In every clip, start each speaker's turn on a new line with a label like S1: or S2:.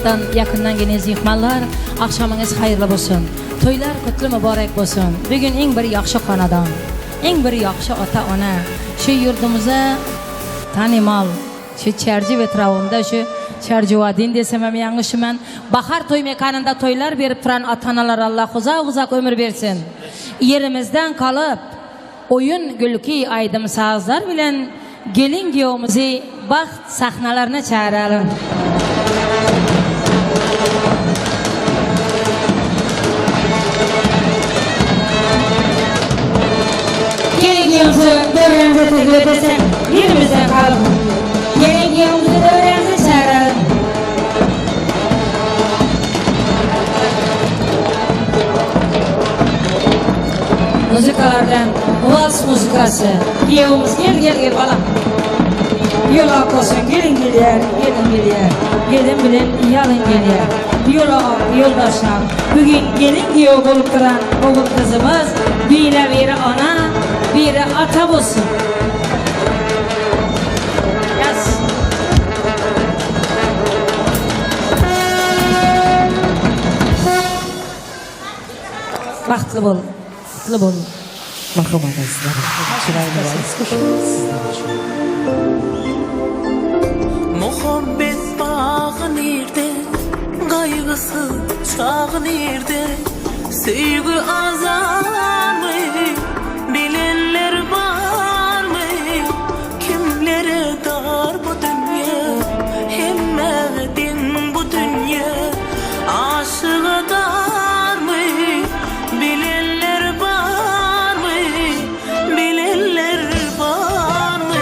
S1: Uzaqdan yakından gelen mehmonlar, akşamınız hayırlı olsun. To'ylar kutlu mübarek olsun. Bugün eng bir yaxshi xonadon, eng bir yaxshi ota-ona, shu yurtimizni tanimal, shu Charji etrofida shu Charjuvadin desam ham yanglishman. Bahar to'y mekanında to'ylar berib turan ota-onalar Allah uzoq uzoq ömür bersin. Yerimizdan qolib o'yin gulki aydim sazlar bilan gelin kuyovimizni baxt sahnalarına chaqiralım. Gelin kuyovimizi davremize teklif etsek, yerimizden kalıp gelin kuyovimizi davremize çağıralım. Müzikalardan vals müzikası. Kuyovimiz gel gel gel balam. Yol ak olsun, gelin geliyor, gelin geliyor. Gelin bilen yalın geliyor. Yol ak, yoldaş ak. Bugün gelin kuyov bulup duran oğul kızımız biri biri ana, biri ata olsun. Yaz. Baxtlı bol, kutlu bol.
S2: Marhamat azizlar. Chiroyli vals qo'shig'i sizlar uchun.
S3: Muhabbet bağı nerede? Kaygısı çağı nerede? Sevgi azar mı? Bilenler var mı? Kimlere dar bu dünya? Hemmedin bu dünya. Aşığı dar mı? Bilenler var mı? Bilenler var mı?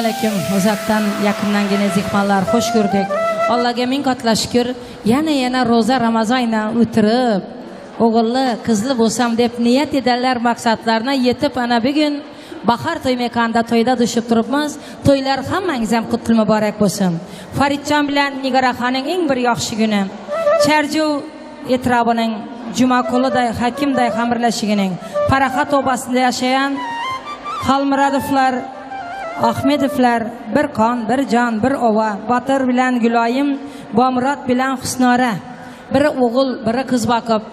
S1: Assalomu alaykum uzakdan yakındangina mehmonlar, xush ko'rdik. Allohga ming qatla shukr. Yana yana ro'za Ramazondan o'tirib, o'g'illi, qizli bo'lsam deb niyat eganlar maqsadlarına yetib ana bugun bahar to'y mekonida to'yda tushib turibmiz. To'ylar hammangiz ham qutlu muborak bo'lsin. Faridjon bilan Nigoraxonning eng bir yaxshi kuni. Charjuv etrofining Jumaquliday, Hakimday xamirlashigining Paraxat obasida yashayan Xalmuradovlar, Ahmedovlar bir qon, bir jon, bir ova, Botir bilan Guloyim, Bomurod bilan Husnora, biri o'g'il, biri qiz boqib,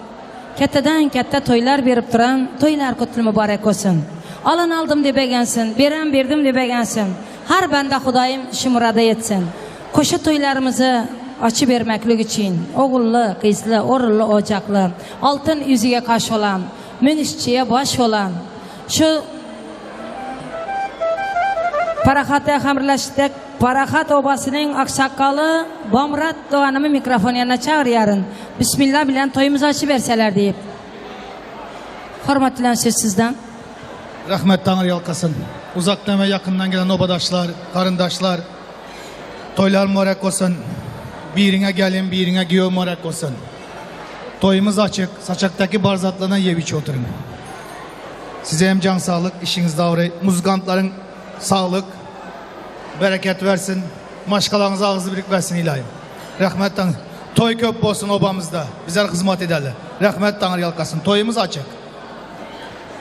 S1: kattadan katta to'ylar berib turan, to'ylar qutlu muborak bo'lsin. Alın aldım debegensin, beren berdim debegensin. Har banda Xudoyim shu murada yetsin. Qo'sha to'ylarimizni ochib bermaklik uchun o'g'illi, qizli, o'rinli, o'choqli, oltin yuziga qosh olan, ming ishchiga bosh olan, shu Paraxatda xamirlashdik. Paraxat obasining oqsoqoli Bomurod Doğanımı mikrofon yanına çağırıyorum. Bismillah bilan to'yimizni ochib bersalar deyip. Hurmat bilan söz sizden.
S4: Rahmet Tanrı yalkasın. Uzaktan ve yakından gelen obadaşlar, karındaşlar, toylar mübarek olsun. Birine gelin, birine giyo mübarek olsun. Toyumuz açık, saçaktaki barzatlarına yiyip içi oturun. Size hem can sağlık, işiniz davray, muzgantların sağlık, bereket versin, maşkalarınıza ağzı birlik versin ilahim. Rahmet Tanrı. Toy köp olsun obamızda, bizler hizmet ederler. Rahmet Tanrı yalkasın, toyumuz açık.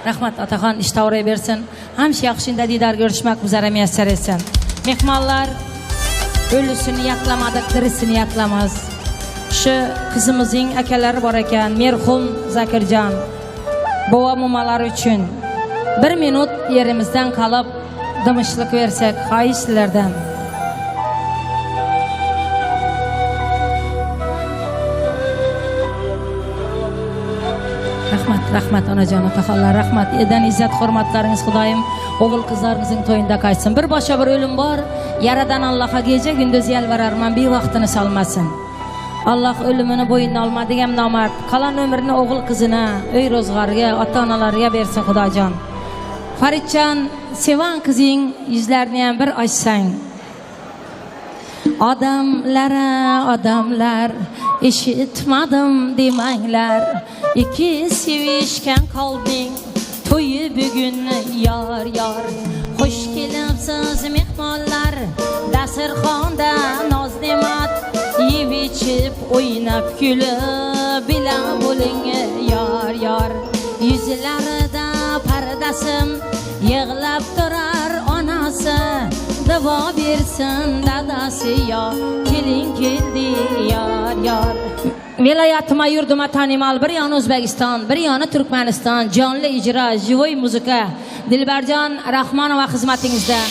S1: Rahmat Ataxon, ish tavray bersin. Hamsha yaxshında didor görüşmek bizlere müyesser etsin. Mehmonlar, o'lisini yaklamadık, tirisini yaklamaz. Shu qizimizning akalari bor ekan, merhum Zakirjon, bova momalari uchun bir minut yerimizdan qalib dimishlik bersak, xohish sizlardan. Rahmat, rahmat onajon, otaxonlar, rahmat. Edan izzat hurmatlaringiz Xudoyim o'g'il qizlarimizning to'yinda qaytsin. Bir boshqa bir o'lim bor, yaradan Allohga kecha gündüz yalvararman, bevaqtini solmasin. Alloh o'limini bo'yniga olmadigan nomard, qalan umrini o'g'il qizina, uy ro'zg'origa, ota-onalarga bersin Xudojon. Faridjon, sevan qizing yuzlarini ham bir ochsang. Odamlara odamlar eshitmadim demanglar. İki sevishgan qalbing to'yi bugun yor yor. Xush kelibsiz mehmonlar, dasturxonda noz ne'mat, yeb ichib o'ynab kulib bilan bo'ling yor yor. Yuzlarida pardasim yig'lab turar onasi, duo bersin dadasi yo kelin keldi yor yor. Viloyatima yurduma tanimal, bir yoni O'zbekiston, bir yoni Turkmaniston, jonli ijro, живой muzika. Dilbarjon Rahmonova xizmatingizda.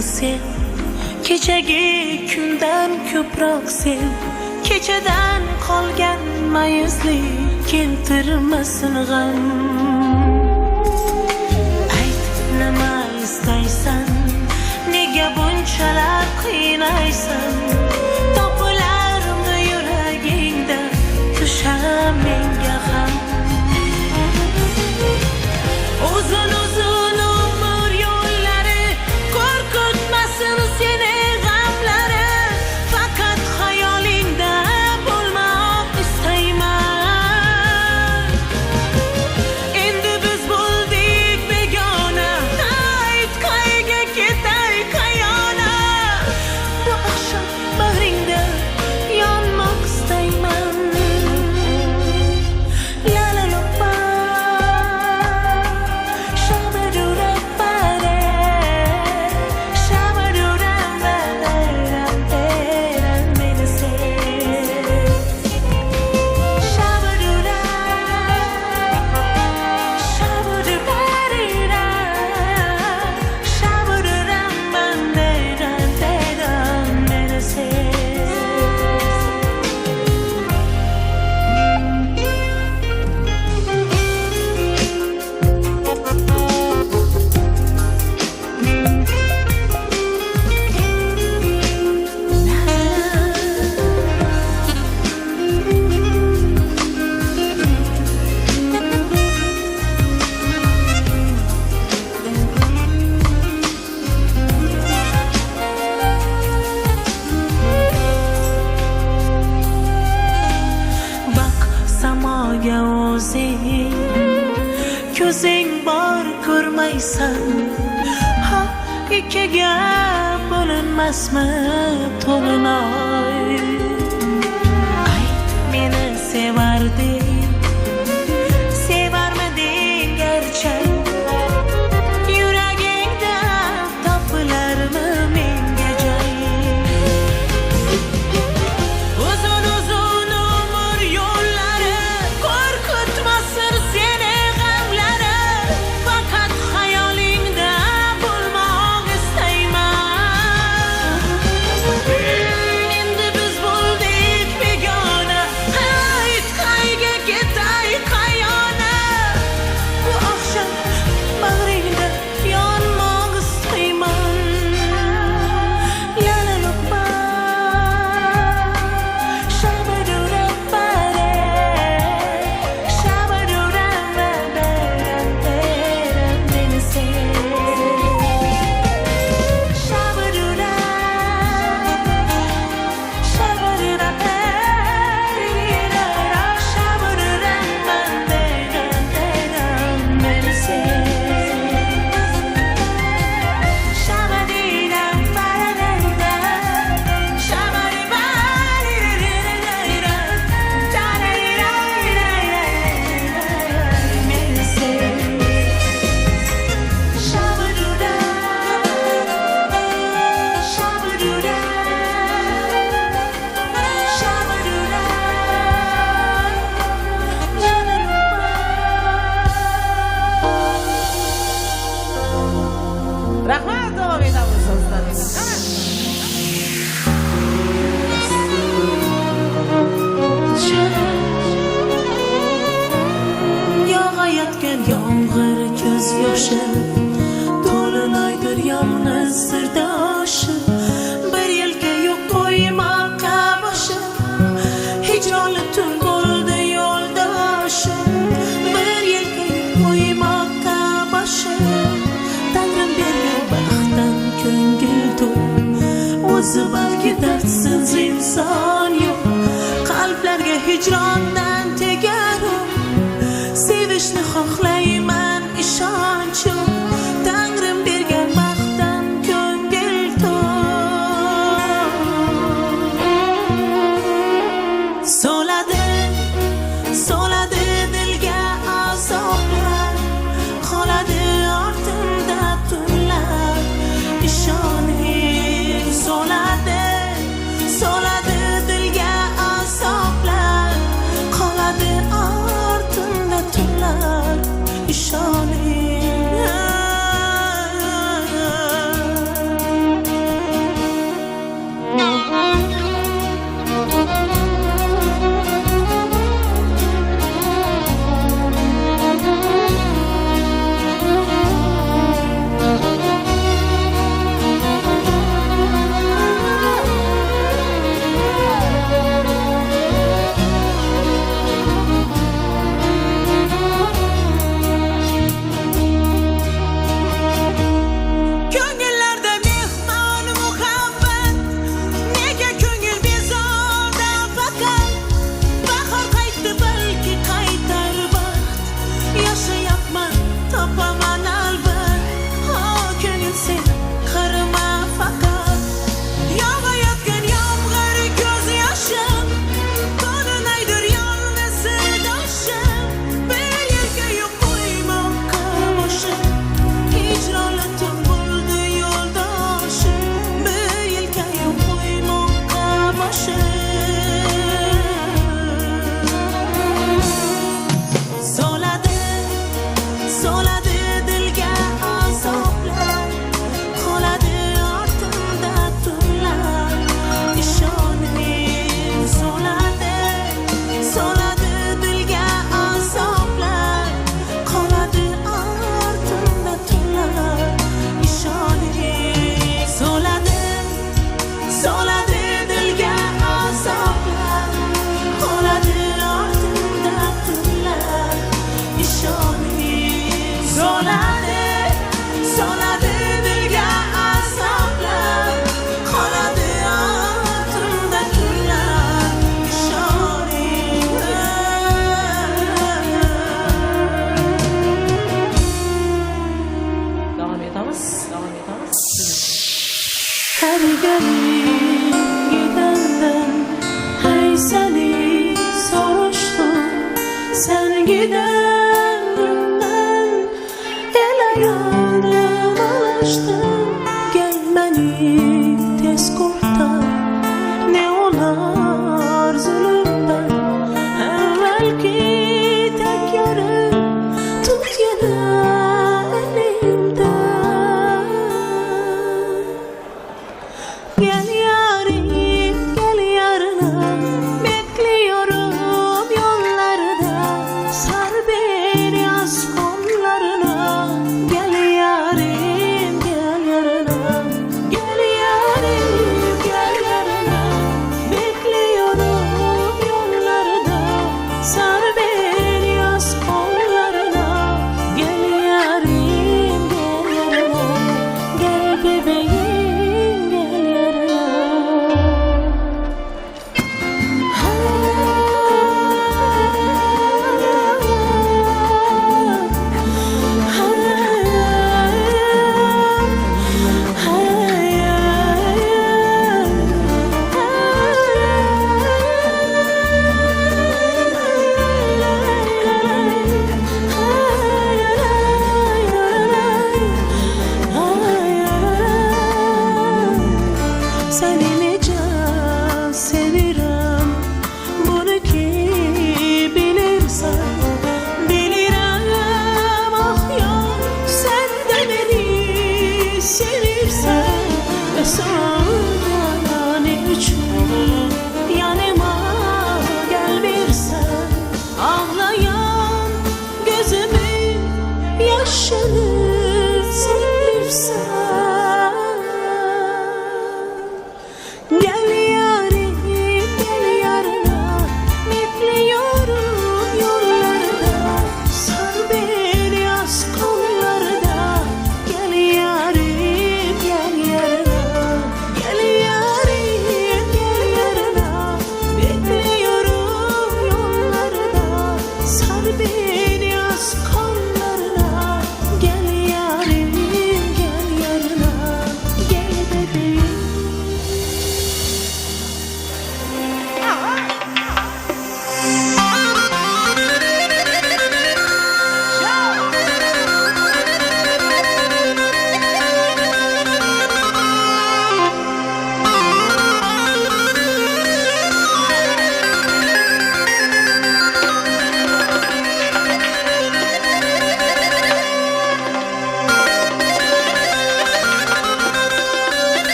S3: Sev, kechagi kundan ko'proq sev, kechadan qolgan mayuslik keltirmasin g'am. Ayt nima istaysan, nega bunchalar qiynaysan, topilarmi yuragingda tushar menga ham. Uzun uzun umr yo'llari qo'rqitmasin seni g'amlari, faqat xayolingda bo'lmoq istayman. Endi biz bo'ldik begona, ayt qayga ketay. Dunyoga o'zing ko'zing bor ko'rmaysan. Ha, ikkiga bo'linmasmi to'lin oy? Ayt, meni sevarding, sevarmiding garchi? Yuragingda topilarmi menga joy? Uzun uzun umr yo'llari qo'rqitmasin seni g'amlari. Faqat xayolingda bo'lmoq istayman. Endi biz bo'ldik begona. Ayt, qayga ketay, qayona? Bu oqshom bag'ringda yonmoq istayman. La la la pa, shabadura-ba-da, shabadura-ba-da-da-da, meni sev. Shabadura, shabadura-ba-di-da-da, shabadura-ba-da-da-da, meni sev. Shabadida-ba-da-da-da, shabadi-ba-di-di-di-di-da, da-da-di-da-di-da-di-da, meni sev. Shabadura, shabadura, shabadura, la-la-la.
S2: Rahmat, davom etamiz o'zdan. Qani?
S3: Yog'ayotgan yomg'ir ko'z yoshi, to'lin oydir yolg'iz sirdoshi. Bir yelka yo'q qo'ymoqqa boshi, hijronli tun bo'ldi yo'ldoshi. Bir yelka yo'q qo'ymoqqa boshi. Tangrim bergan baxtdan ko'ngil to'q, o'zi balki dardsiz inson yo'q. Qalblarga hijrondan tegar o'q. Sevishni xohlayman, ishonch yo'q. Tangrim bergan baxtdan ko'ngil to'q. So'ladi, so'ladi dilga azoblar, qoladi ortimda tunlar. Ishoning, so'ladi, so'ladi dilga azoblar, qoladi ortimda tunlar. Sen giden günden ele yandım alıştım. Gel beni tez kurtar, ne olar zulümden. Evvelki tek yarım tut yine elimden. Gel yarim gel yarına, bekliyorum yollarda. Sar beni az kollarına. Gel yarim gel yarına, gel yarim gel yarına, bekliyorum yollarda. Sar beni az kollarına. Gel yarim gel yarına, gel bebeğim gel yarına. Seni necə sevirəm, bunu ki bilirsən. Bilirəm ah yar, sen de beni sevirsən. Ve sonra ne üçün yanıma gelmirsən? Ağlayan gözümün yaşını silmirsən. Gel yarim gel yarına, bekliyorum yollarda. Sar beni az kollarda. Gel yarim gel yarına, gel yarim gel yarına, bekliyorum yollarda. Sar beni az kollarına. Gel yarim gel yarına, gel bebeğim.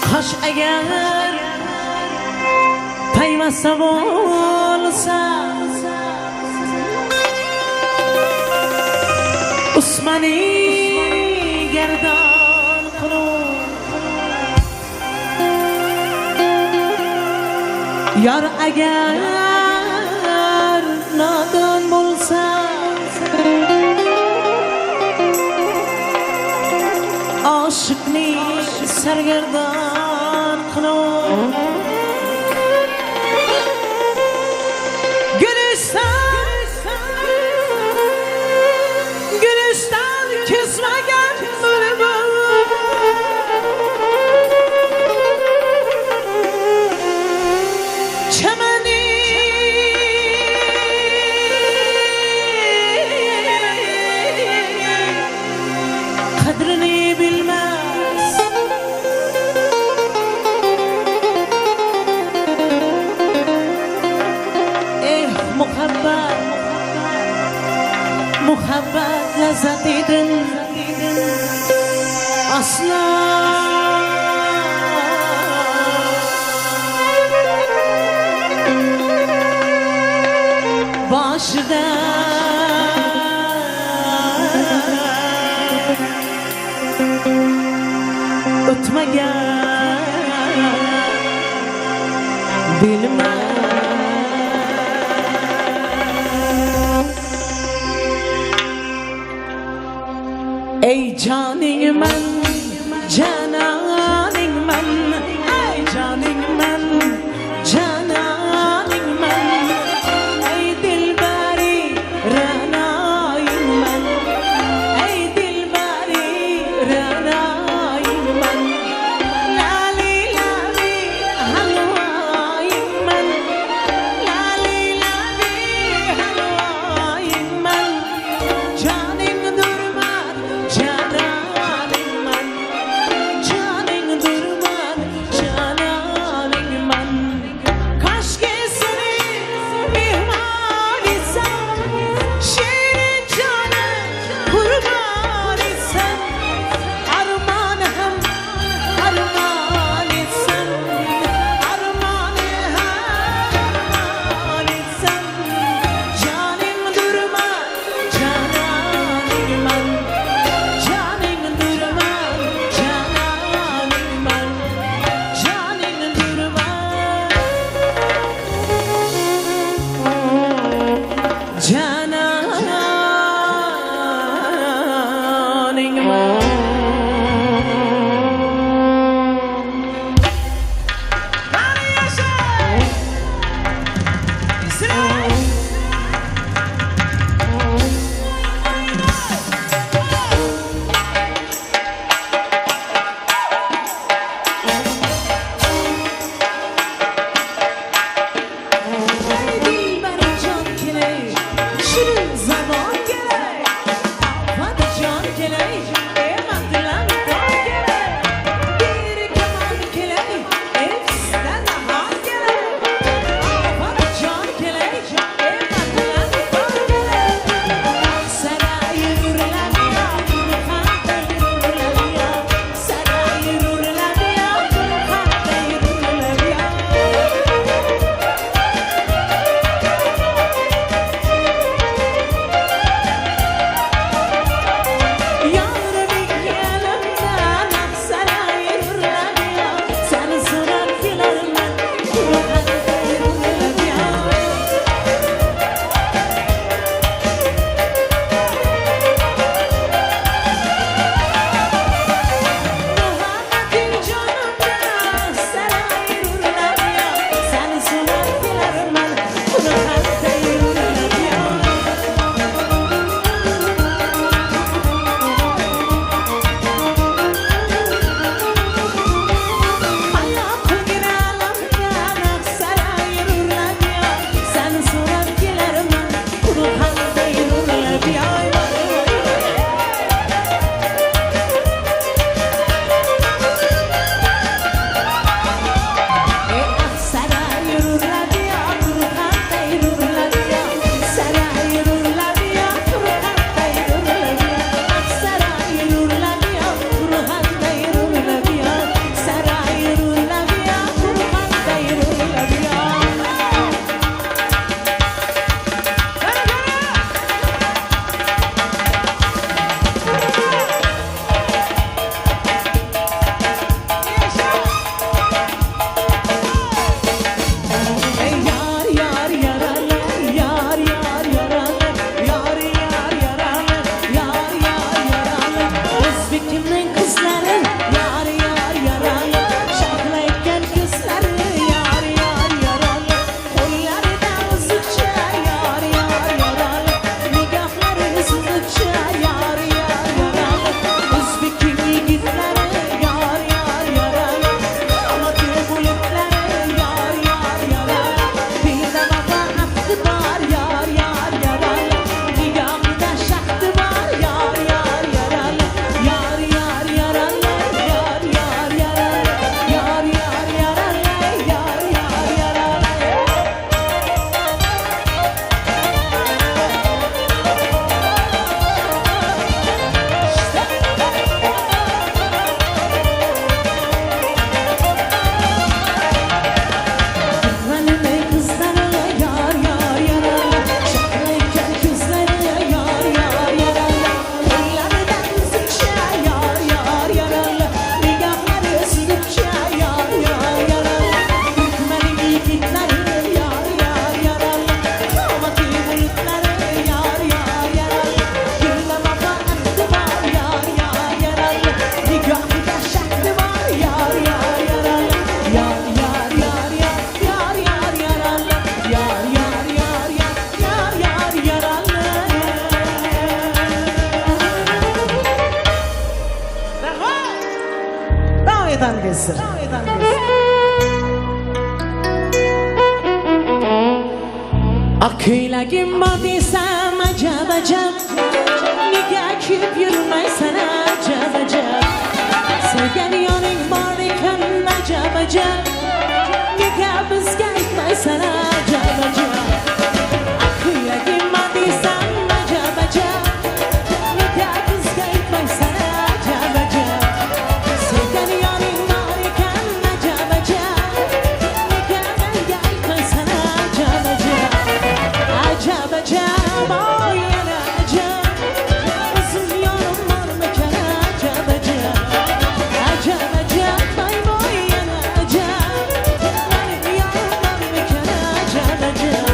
S3: Qash agar payvasta bo'lsa, Usmani gardon qilur. Yor agar nodon bo'lsa, oshiqni sargardon qilur. Gülistan, Gülistan kesmagan bülbül. Çemeni kadrini bilmez. Eh muhabbet, muhabbet lezzetidir asla. Başda o'tmagan bilmem. Ey caningman, cananingman, ey caningman, cananingman, ey dilbari ranayingman, ey dilbari ranayingman, lali lali halvayingman. Azizlar. Ko'ylagim bor desam ajab ajab, nega kiyib yurmaysan ajab ajab. Sevgan yoring bor ekan ajab ajab, nega bizga aytmaysan ajab ajab. Ko'ylagim bor desam ajab ajab, nega bizga aytmaysan ajab ajab. Sevgan yoring bor ekan ajab ajab, nega menga aytmaysan ajab ajab. Ajab ajab, oy yana ajab, o'zim yorim bormikan ajab ajab. Ajab ajab, voy voy yana ajab, mening yorim bormikan ajab ajab.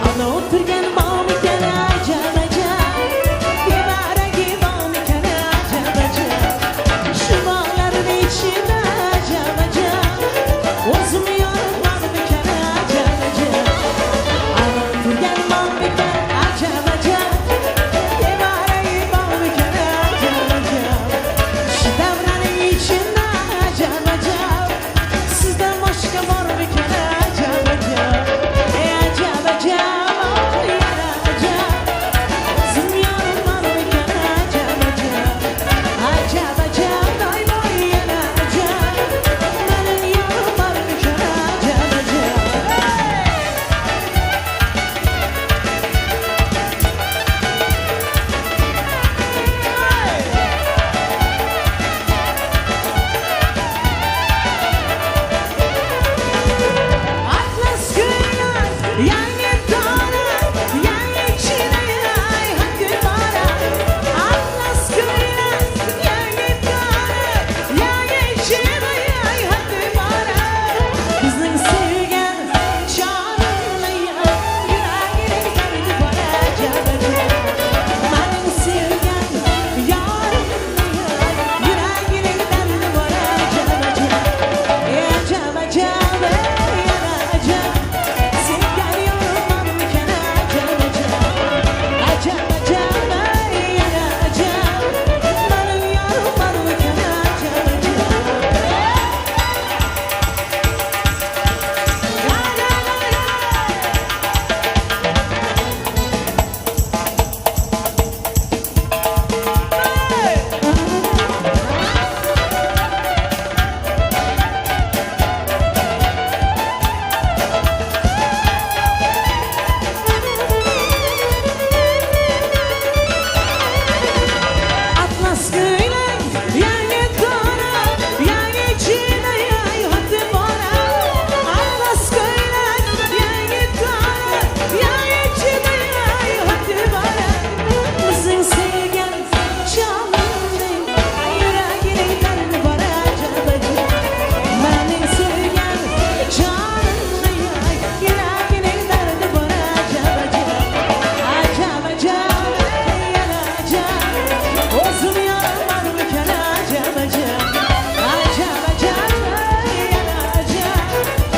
S3: Ana o'tirgan bormikan ajab ajab, tevaragi bormikan ajab ajab. Shu bog'larni ichida ajab ajab, o'zim yorim bormikan ajab ajab. Ana o'tirgan bormikan ajab ajab, tevaragi bormikan ajab ajab. Shu davraning ichida ajab ajab, sizdan boshqa bormikan ajab ajab. Ey ajab ajab, oy yana ajab, o'zim yorim bormikan ajab ajab. Ajab ajab, voy voy yana ajab, mening yorim bormikan ajab ajab. Atlas ko'ylak, yangi dona, yangi chinay, hadi bora. Atlas ko'ylak, yangi dona, yangi chinay, hadi bora. Bizning sevgan jonimning yuragining dardi bor ajab ajab. Mening sevgan yorimning yuragining dardi bor ajab ajab. Ey ajab ajab, ey yana ajab, sevgan yorim bormikan ajab ajab. Ajab ajab, ey yana ajab, mening yorim bormikan ajab ajab. La la la la. Atlas ko'ylak, yangi dona, yangi chinay, hadi bora. Atlas ko'ylak, yangi dona, yangi chinay, hadi bora. Bizning sevgan jonimning yuragining dardi bor ajab ajab. Mening sevgan jonimning yuragining dardi bor ajab ajab. Ajab ajab, ey yana ajab, o'zim yorim bormikan ajab ajab. Ajab ajab, ey yana ajab,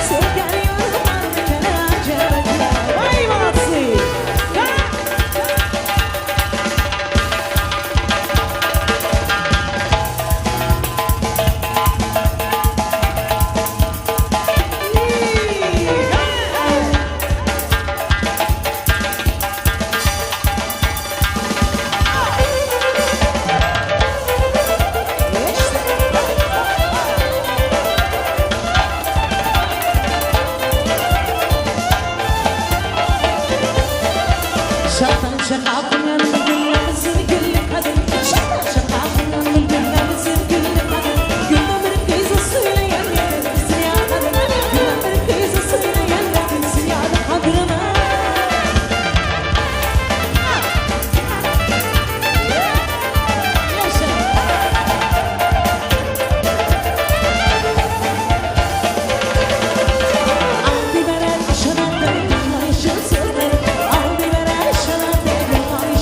S3: sevgan yorim bormikan ajab ajab. Voy молодцы! Şatan şakakından güllemizin güllü kadın. Şatan şakakından güllemizin güllü kadın. Günden bir kızı söyleyenler dünya kadın. Günden bir kızı söyleyenler dünyada kadına. Yaşa. Aldı veren şanatları, yanlışın sözleri. Aldı veren şanatları, yanlışın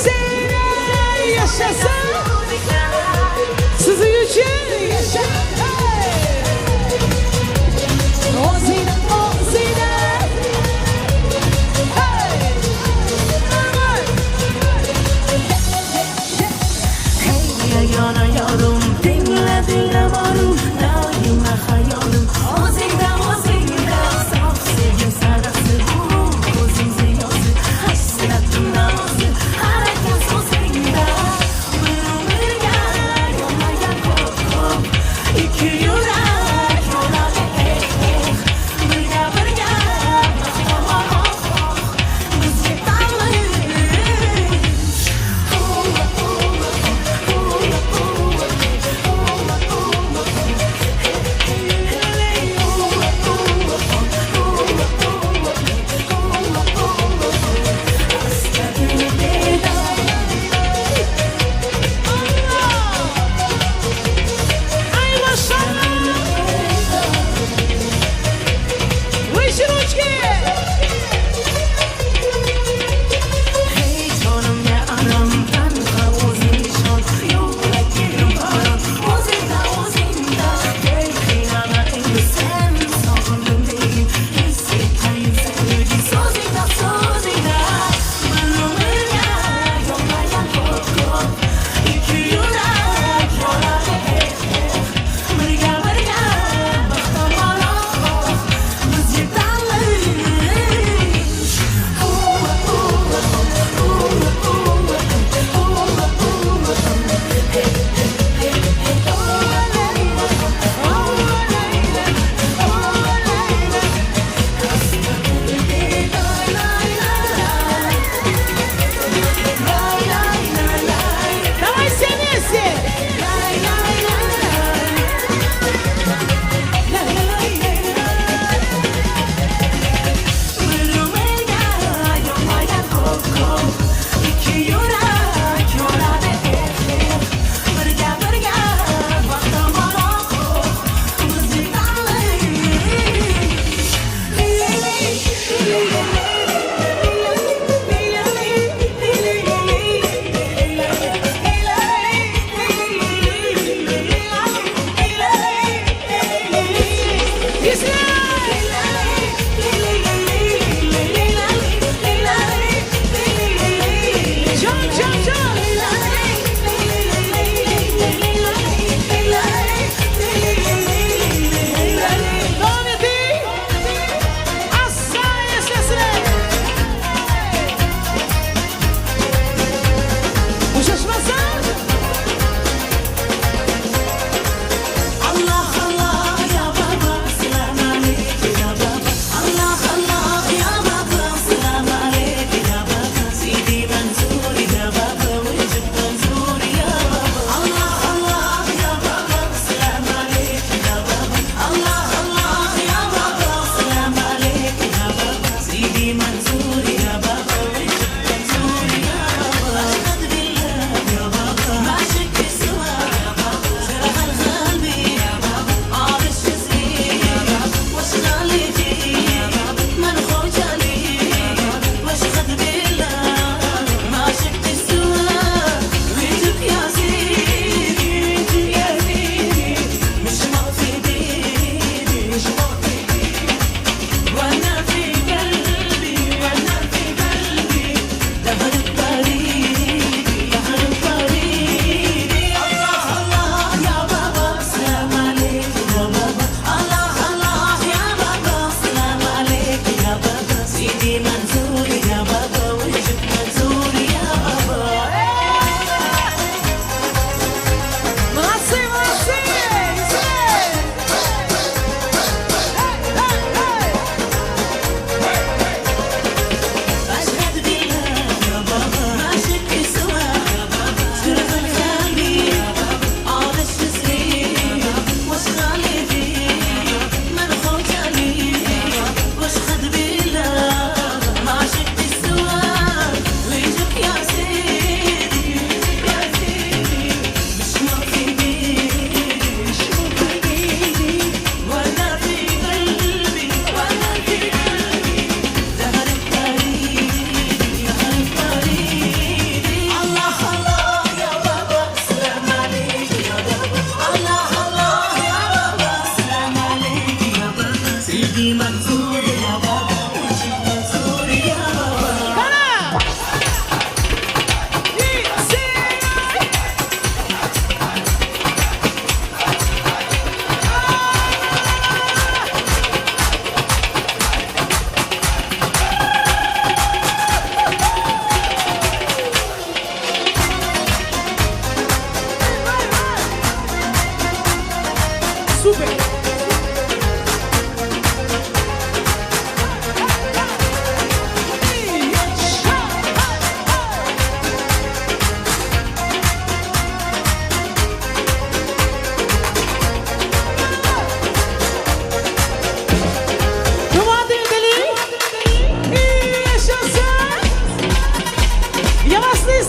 S3: Seni yashasın. Sizin uchun yasha. Hey! O'zingni, o'zingni. Hey! Aman!
S5: Hey yagona yorim, tingla, tingla borim, doimo xayolim o'zingda, o'zingda. Sof sevgim sarasi bu, o'zing ziyosi, hasratim navosi, harakat o'zingda. Bir umrga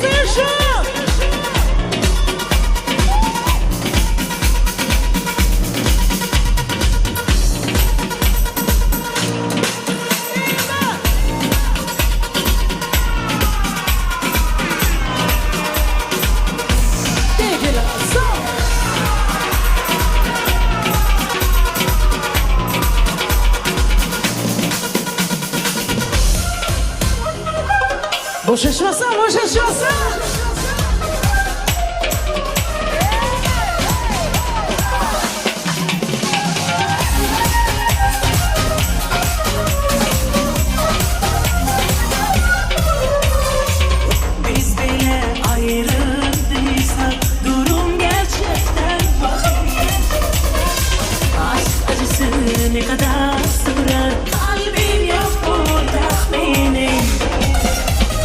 S3: Слышим! Boşaşmasa, boşaşmasa.
S5: Biz bile ayrıldıysak durum gerçekten vahim. Aşk acısı ne kadar sürer, kalbim yok bu tahminim.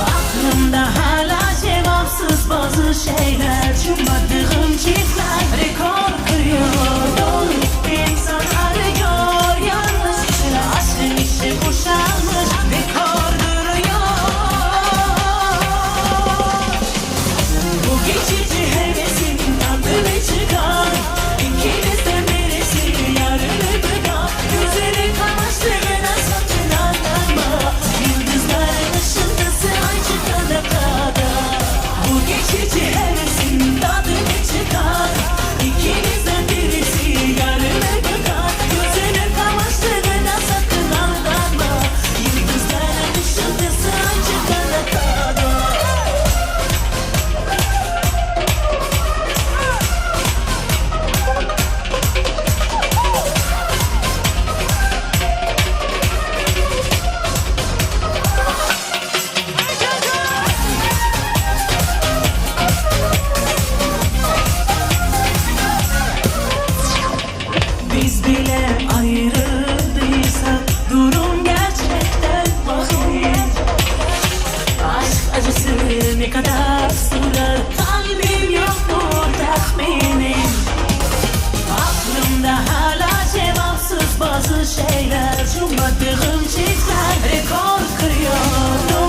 S5: Aklımda hala cevapsız bazı şeyler, cummadığım çiftler rekor kırıyor. Dolu insan arıyor yanlış, aşkın içi boşalmış rekor duruyor. Bu geçici hevesin tadını çıkar, İkimizden birisi yarını bırak. Gözleri kamaştığına sakın aldanma, yıldızların ışıltısı ay çıkana kadar. Bu geçici hevesin tadını çıkar, İkimizden birisi yarını bırak. Gözünü kamaştığına sakın aldanma, yıldızların ışıltısı ay çıkana kadar. Biz bile ayrıldıysak durum gerçekten vahim. Aşk acısı ne kadar sürer, kalbim yok bu tahminim. Aklımda hala cevapsız bazı şeyler, cummadığım çiftler rekor kırıyor.